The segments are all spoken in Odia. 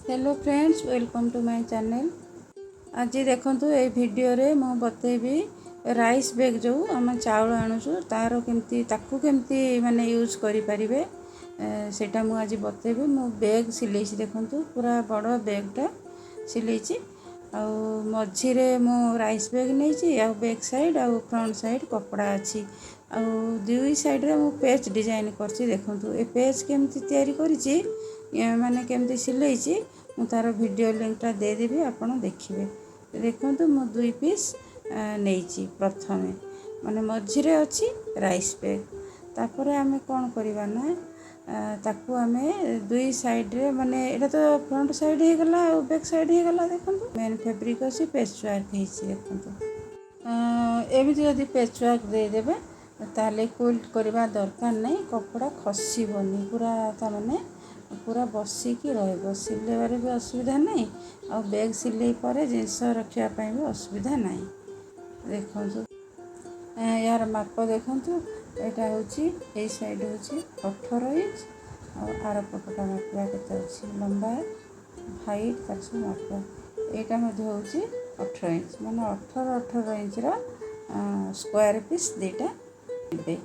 Hello friends, welcome to my channel. ଆଜି ଦେଖନ୍ତୁ, ଏଇ ଭିଡ଼ିଓରେ ମୁଁ ବତେଇବି ରାଇସ୍ ବ୍ୟାଗ୍, ଯେଉଁ ଆମେ ଚାଉଳ ଆଣୁଛୁ, ତା'ର କେମିତି, ତାକୁ କେମିତି ମାନେ ୟୁଜ୍ କରିପାରିବେ, ସେଇଟା ମୁଁ ଆଜି ବତେଇବି। ମୁଁ ବ୍ୟାଗ୍ ସିଲେଇଛି, ଦେଖନ୍ତୁ, ପୁରା ବଡ଼ ବ୍ୟାଗ୍ଟା ସିଲେଇଛି। ଆଉ ମଝିରେ ମୁଁ ରାଇସ୍ ବ୍ୟାଗ୍ ନେଇଛି, ଆଉ ବ୍ୟାକ୍ ସାଇଡ଼୍ ଆଉ ଫ୍ରଣ୍ଟ ସାଇଡ଼୍ କପଡ଼ା ଅଛି, ଆଉ ଦୁଇ ସାଇଡ଼୍ରେ ମୁଁ ପେଚ୍ ଡିଜାଇନ୍ କରିଛି। ଦେଖନ୍ତୁ, ଏ ପେଚ୍ କେମିତି ତିଆରି କରିଛି, ମାନେ କେମିତି ସିଲେଇଛି, ମୁଁ ତା'ର ଭିଡ଼ିଓ ଲିଙ୍କଟା ଦେଇଦେବି, ଆପଣ ଦେଖିବେ। ଦେଖନ୍ତୁ, ମୁଁ ଦୁଇ ପିସ୍ ନେଇଛି ପ୍ରଥମେ, ମାନେ ମଝିରେ ଅଛି ରାଇସ୍ ବ୍ୟାଗ୍। ତାପରେ ଆମେ କ'ଣ କରିବା ନା, ତାକୁ ଆମେ ଦୁଇ ସାଇଡ଼୍ରେ, ମାନେ ଏଇଟା ତ ଫ୍ରଣ୍ଟ ସାଇଡ଼୍ ହେଇଗଲା ଆଉ ବ୍ୟାକ୍ ସାଇଡ଼୍ ହେଇଗଲା। ଦେଖନ୍ତୁ, ମେନ୍ ଫେବ୍ରିକ୍ ଅଛି, ପେଚ୍ ୱାର୍କ ହେଇଛି। ଦେଖନ୍ତୁ, ଏମିତି ଯଦି ପେଚ୍ ୱାର୍କ ଦେଇଦେବେ, ତାହେଲେ କୁଇଲ୍ଟ କରିବା ଦରକାର ନାହିଁ। କପଡ଼ା ଖସିବନି, ପୁରା ତା'ମାନେ ପୁରା ବସିକି ରହିବ। ସିଲେଇବାରେ ବି ଅସୁବିଧା ନାହିଁ, ଆଉ ବ୍ୟାଗ୍ ସିଲେଇ ପରେ ଜିନିଷ ରଖିବା ପାଇଁ ବି ଅସୁବିଧା ନାହିଁ। ଦେଖନ୍ତୁ, ଏହାର ମାପ ଦେଖନ୍ତୁ। ଏଇଟା ହେଉଛି, ଏଇ ସାଇଡ଼୍ ହେଉଛି 18 ଇଞ୍ଚ। ଆଉ ଆର ପଟଟା ମାପିବା, କେତେ ଅଛି ଲମ୍ବା, ହାଇଟ୍, ତାର ସବୁ ମାପିବା। ଏଇଟା ମଧ୍ୟ ହେଉଛି 18 ଇଞ୍ଚ, ମାନେ 18 18 ଇଞ୍ଚର ସ୍କୋୟାର ପିସ୍ ଦୁଇଟା ନେବେ,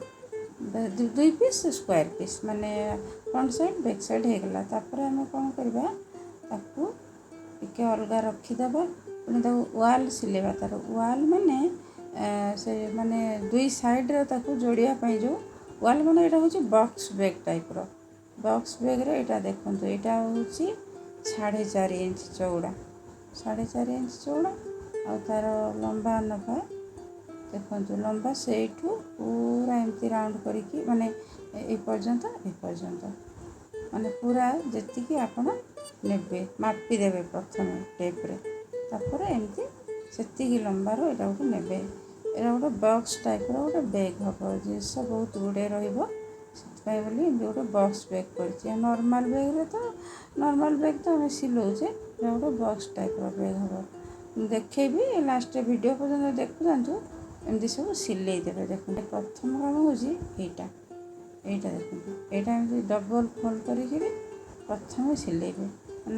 ଦୁଇ ପିସ୍ ସ୍କୋୟାର ପିସ୍, ମାନେ ଫ୍ରଣ୍ଟ ସାଇଡ଼୍, ବ୍ୟାକ୍ ସାଇଡ଼୍ ହେଇଗଲା। ତାପରେ ଆମେ କ'ଣ କରିବା? ତାକୁ ଟିକେ ଅଲଗା ରଖିଦେବା। ପୁଣି ତାକୁ ୱାଲ୍ ସିଲେଇବା। ତା'ର ୱାଲ୍ ମାନେ ସେ ମାନେ ଦୁଇ ସାଇଡ଼୍ରେ ତାକୁ ଯୋଡ଼ିବା ପାଇଁ ଯେଉଁ ୱାଲ୍, ମାନେ ଏଇଟା ହେଉଛି ବକ୍ସ ବ୍ୟାଗ୍ ଟାଇପ୍ର। ବକ୍ସ ବ୍ୟାଗ୍ରେ ଏଇଟା ଦେଖନ୍ତୁ, ଏଇଟା ହେଉଛି 4.5 ଇଞ୍ଚ ଚଉଡ଼ା, 4.5 ଇଞ୍ଚ ଚଉଡ଼ା। ଆଉ ତା'ର ଲମ୍ବା ନେବା। ଦେଖନ୍ତୁ, ଲମ୍ବା ସେଇଠୁ ପୁରା ଏମିତି ରାଉଣ୍ଡ କରିକି, ମାନେ ଏଇ ପର୍ଯ୍ୟନ୍ତ, ଏଇ ପର୍ଯ୍ୟନ୍ତ, ମାନେ ପୁରା ଯେତିକି ଆପଣ ନେବେ ମାପିଦେବେ ପ୍ରଥମେ ଟେପ୍ରେ। ତାପରେ ଏମିତି ସେତିକି ଲମ୍ବାର ଏଇଟା ଗୋଟେ ନେବେ। ଏଇଟା ଗୋଟେ ବକ୍ସ ଟାଇପ୍ର ଗୋଟେ ବ୍ୟାଗ୍ ହେବ, ଜିନିଷ ବହୁତ ଗୁଡ଼ିଏ ରହିବ, ସେଥିପାଇଁ ବୋଲି ଏମିତି ଗୋଟେ ବକ୍ସ ବ୍ୟାଗ୍ କରିଛି। ଆଉ ନର୍ମାଲ୍ ବ୍ୟାଗ୍ରେ ତ, ନର୍ମାଲ୍ ବ୍ୟାଗ୍ ତ ଆମେ ସିଲଉଛେ, ଏଇଟା ଗୋଟେ ବକ୍ସ ଟାଇପ୍ର ବ୍ୟାଗ୍ ହେବ। ମୁଁ ଦେଖେଇବି ଲାଷ୍ଟରେ, ଭିଡ଼ିଓ ପର୍ଯ୍ୟନ୍ତ ଦେଖୁଥାନ୍ତୁ। ଏମିତି ସବୁ ସିଲେଇ ଦେବେ। ଦେଖନ୍ତୁ, ପ୍ରଥମ କାମ ହେଉଛି ଏଇଟା। ଏଇଟା ଦେଖନ୍ତୁ, ଏଇଟା ଏମିତି ଡବଲ୍ ଫୋଲ୍ଡ କରିକିରି ପ୍ରଥମେ ସିଲେଇବେ,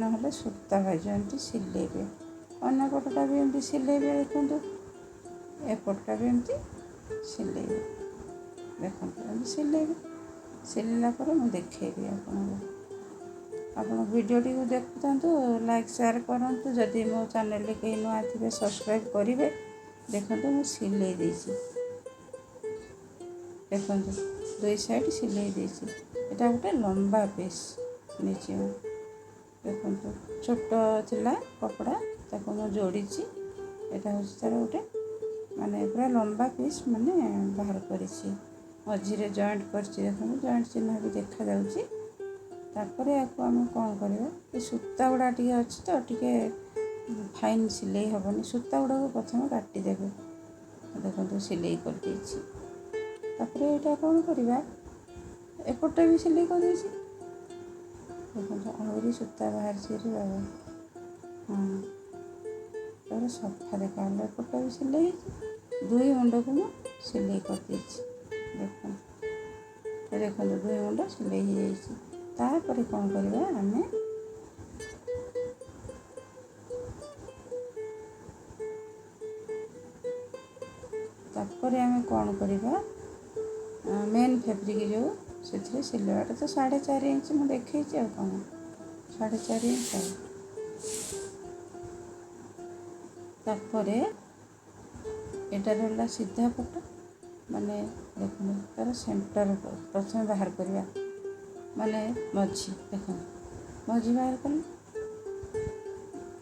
ନହେଲେ ସୂତା ବାଜିବ। ଏମିତି ସିଲେଇବେ, ଅନ୍ୟ ପଟଟା ବି ଏମିତି ସିଲେଇବେ। ଦେଖନ୍ତୁ, ଏପଟଟା ବି ଏମିତି ସିଲେଇବେ। ଦେଖନ୍ତୁ, ଏମିତି ସିଲେଇବେ। ସିଲେଇଲା ପରେ ମୁଁ ଦେଖେଇବି ଆପଣଙ୍କୁ। ଆପଣ ଭିଡ଼ିଓଟିକୁ ଦେଖୁଥାନ୍ତୁ, ଲାଇକ୍ ସେୟାର କରନ୍ତୁ। ଯଦି ମୋ ଚ୍ୟାନେଲରେ କେହି ନୂଆ ଥିବେ, ସବସ୍କ୍ରାଇବ୍ କରିବେ। ଦେଖନ୍ତୁ, ମୁଁ ସିଲେଇ ଦେଇଛି। ଦେଖନ୍ତୁ, ଦୁଇ ସାଇଡ଼୍ ସିଲେଇ ଦେଇଛି। ଏଇଟା ଗୋଟେ ଲମ୍ବା ପିସ୍ ନେଇଛି ମୁଁ। ଦେଖନ୍ତୁ, ଛୋଟ ଥିଲା କପଡ଼ା, ତାକୁ ମୁଁ ଯୋଡ଼ିଛି। ଏଇଟା ହେଉଛି ତା'ର ଗୋଟେ, ମାନେ ପୁରା ଲମ୍ବା ପିସ୍ ମାନେ ବାହାର କରିଛି, ମଝିରେ ଜଏଣ୍ଟ କରିଛି। ଦେଖନ୍ତୁ, ଜଏଣ୍ଟ ଚିହ୍ନ ବି ଦେଖାଯାଉଛି। ତାପରେ ୟାକୁ ଆମେ କ'ଣ କରିବା? ଏ ସୂତା ଗୁଡ଼ା ଟିକେ ଅଛି ତ, ଟିକେ ଫାଇନ୍ ସିଲେଇ ହେବନି। ସୂତା ଗୁଡ଼ାକୁ ପ୍ରଥମେ କାଟିଦେବେ। ଦେଖନ୍ତୁ, ସିଲେଇ କରିଦେଇଛି। ତାପରେ ଏଇଟା କ'ଣ କରିବା? ଏପଟଟା ବି ସିଲେଇ କରିଦେଇଛି। ଦେଖନ୍ତୁ, ଆହୁରି ସୂତା ବାହାରିଛି ରେ ବାବା। ହଁ, ତାପରେ ସଫା ଦେଖାଗଲା। ଏପଟଟା ବି ସିଲେଇ ହେଇଛି। ଦୁଇ ମୁଣ୍ଡକୁ ମୁଁ ସିଲେଇ କରିଦେଇଛି। ଦେଖନ୍ତୁ, ଦେଖନ୍ତୁ, ଦୁଇ ମୁଣ୍ଡ ସିଲେଇ ହେଇଯାଇଛି। ତାପରେ କ'ଣ କରିବା ଆମେ? ତାପରେ ଆମେ କ'ଣ କରିବା? ମେନ୍ ଫେବ୍ରିକ୍ ଯେଉଁ, ସେଥିରେ ସିଲେଇବାଟା ତ 4.5 ଇଞ୍ଚ ମୁଁ ଦେଖେଇଛି, ଆଉ କ'ଣ, 4.5 ଇଞ୍ଚ। ଆଉ ତାପରେ ଏଇଟା ରହିଲା ସିଧା ପଟ, ମାନେ ଦେଖନ୍ତୁ, ତା'ର ସେଣ୍ଟର ପ୍ରଥମେ ବାହାର କରିବା, ମାନେ ମଝି। ଦେଖନ୍ତୁ, ମଝି ବାହାର କଲେ,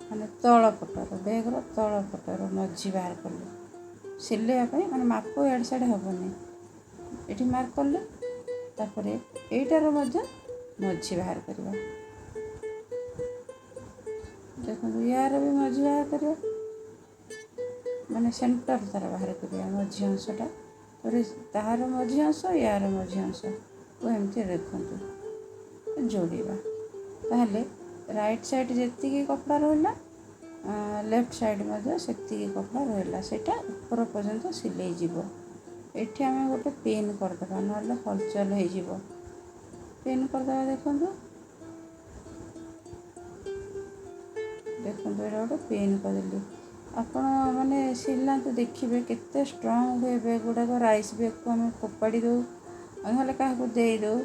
ମାନେ ତଳ ପଟର, ବ୍ୟାଗ୍ର ତଳ ପଟର ମଝି ବାହାର କଲେ, ସିଲେଇବା ପାଇଁ ମାନେ ମାପ ଇଆଡ଼େ ସିଆଡ଼େ ହେବନି। ଏଠି ମାର୍କ କଲେ। ତାପରେ ଏଇଟାର ମଧ୍ୟ ମଝି ବାହାର କରିବା। ଦେଖନ୍ତୁ, ୟାର ବି ମଝି ବାହାର କରିବା, ମାନେ ସେଣ୍ଟର ତାର ବାହାର କରିବା, ମଝି ଅଂଶଟା। ତାପରେ ତାହାର ମଝି ଅଂଶ, ୟାର ମଝି ଅଂଶକୁ ଏମିତି ଦେଖନ୍ତୁ ଯୋଡ଼ିବା। ତାହେଲେ ରାଇଟ୍ ସାଇଡ଼୍ ଯେତିକି କପଡ଼ା ରହିଲା, ଲେଫ୍ଟ ସାଇଡ଼୍ ମଧ୍ୟ ସେତିକି କପଡ଼ା ରହିଲା, ସେଇଟା ଉପର ପର୍ଯ୍ୟନ୍ତ ସିଲେଇ ଯିବ। ଏଠି ଆମେ ଗୋଟେ ପିନ୍ କରିଦେବା, ନହେଲେ ହଲଚଲ ହେଇଯିବ। ପିନ୍ କରିଦେବା। ଦେଖନ୍ତୁ। ଦେଖନ୍ତୁ, ଏଇଟା ଗୋଟେ ପିନ୍ କରିଦେଲି। ଆପଣ ମାନେ ସିଲାନ୍ତୁ, ଦେଖିବେ କେତେ ଷ୍ଟ୍ରଙ୍ଗ ହୁଏ ବ୍ୟାଗ୍ ଗୁଡ଼ାକ। ରାଇସ୍ ବ୍ୟାଗ୍କୁ ଆମେ ଫୋପାଡ଼ି ଦେଉ, ନହେଲେ କାହାକୁ ଦେଇଦେଉ,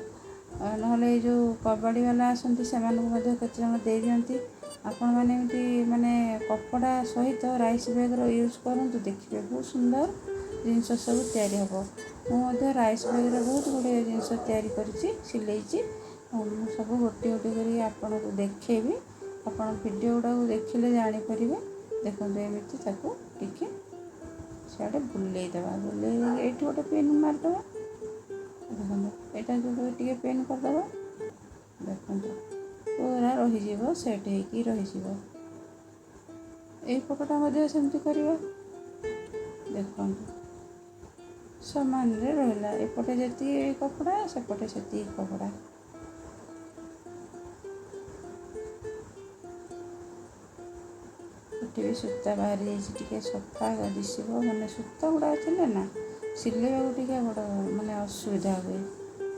ନହେଲେ ଏଇ ଯେଉଁ କବାଡ଼ି ବାଲା ଆସନ୍ତି ସେମାନଙ୍କୁ ମଧ୍ୟ କେତେ ଜଣ ଦେଇଦିଅନ୍ତି। ଆପଣମାନେ ଏମିତି ମାନେ କପଡ଼ା ସହିତ ରାଇସ୍ ବ୍ୟାଗ୍ର ୟୁଜ୍ କରନ୍ତୁ, ଦେଖିବେ ବହୁତ ସୁନ୍ଦର ଜିନିଷ ସବୁ ତିଆରି ହେବ। ମୁଁ ମଧ୍ୟ ରାଇସ୍ ବ୍ୟାଗ୍ରେ ବହୁତ ଗୁଡ଼ିଏ ଜିନିଷ ତିଆରି କରିଛି, ସିଲେଇଛି। ମୁଁ ସବୁ ଗୋଟିଏ ଗୋଟିଏ କରି ଆପଣଙ୍କୁ ଦେଖେଇବି, ଆପଣ ଭିଡ଼ିଓ ଗୁଡ଼ାକୁ ଦେଖିଲେ ଜାଣିପାରିବେ। ଦେଖନ୍ତୁ, ଏମିତି ତାକୁ ଟିକେ ସିଆଡ଼େ ବୁଲେଇ ଦେବା। ବୁଲେଇ ଦେଇକି ଏଇଠି ଗୋଟେ ପିନ୍ ମାରିଦେବା। ଦେଖନ୍ତୁ, ଏଇଟା ଯେଉଁ ଟିକେ ପିନ୍ କରିଦେବା, ଦେଖନ୍ତୁ ପୁରା ରହିଯିବ, ସେଟ୍ ହେଇକି ରହିଯିବ। ଏଇ ପଟଟା ମଧ୍ୟ ସେମିତି କରିବା। ଦେଖନ୍ତୁ, ସମାନରେ ରହିଲା, ଏପଟେ ଯେତିକି କପଡ଼ା ସେପଟେ ସେତିକି କପଡ଼ା। ଏଠି ବି ସୂତା ବାହାରି ଯାଇଛି, ଟିକେ ସଫା ଦିଶିବ। ମାନେ ସୂତା ଗୁଡ଼ାକ ଥିଲେ ନା ସିଲେଇବାକୁ ଟିକେ ବଡ଼ ମାନେ ଅସୁବିଧା ହୁଏ।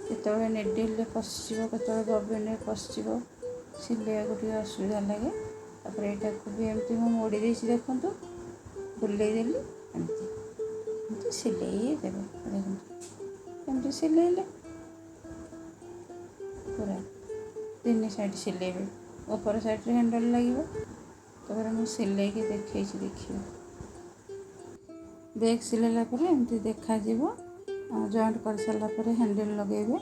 କେତେବେଳେ ନିଡ଼ିଲରେ ପଶିଯିବ, କେତେବେଳେ ବବିନରେ ପଶିଯିବ, ସିଲେଇବାକୁ ଟିକେ ଅସୁବିଧା ଲାଗେ। ତାପରେ ଏଇଟାକୁ ବି ଏମିତି ମୁଁ ମୋଡ଼ି ଦେଇଛି, ଦେଖନ୍ତୁ ବୁଲେଇ ଦେଲି, ଏମିତି ଏମିତି ସିଲେଇ ଦେବେ। ଦେଖନ୍ତୁ, ଏମିତି ସିଲେଇଲେ ପୁରା ତିନି ସାଇଡ଼୍ ସିଲେଇବେ, ଉପର ସାଇଡ଼୍ରେ ହ୍ୟାଣ୍ଡେଲ୍ ଲାଗିବ। ତାପରେ ମୁଁ ସିଲେଇକି ଦେଖେଇଛି, ଦେଖିବେ। ବ୍ୟାଗ୍ ସିଲେଇଲା ପରେ ଏମିତି ଦେଖାଯିବ। ଜଏଣ୍ଟ କରିସାରିଲା ପରେ ହ୍ୟାଣ୍ଡେଲ୍ ଲଗାଇବେ।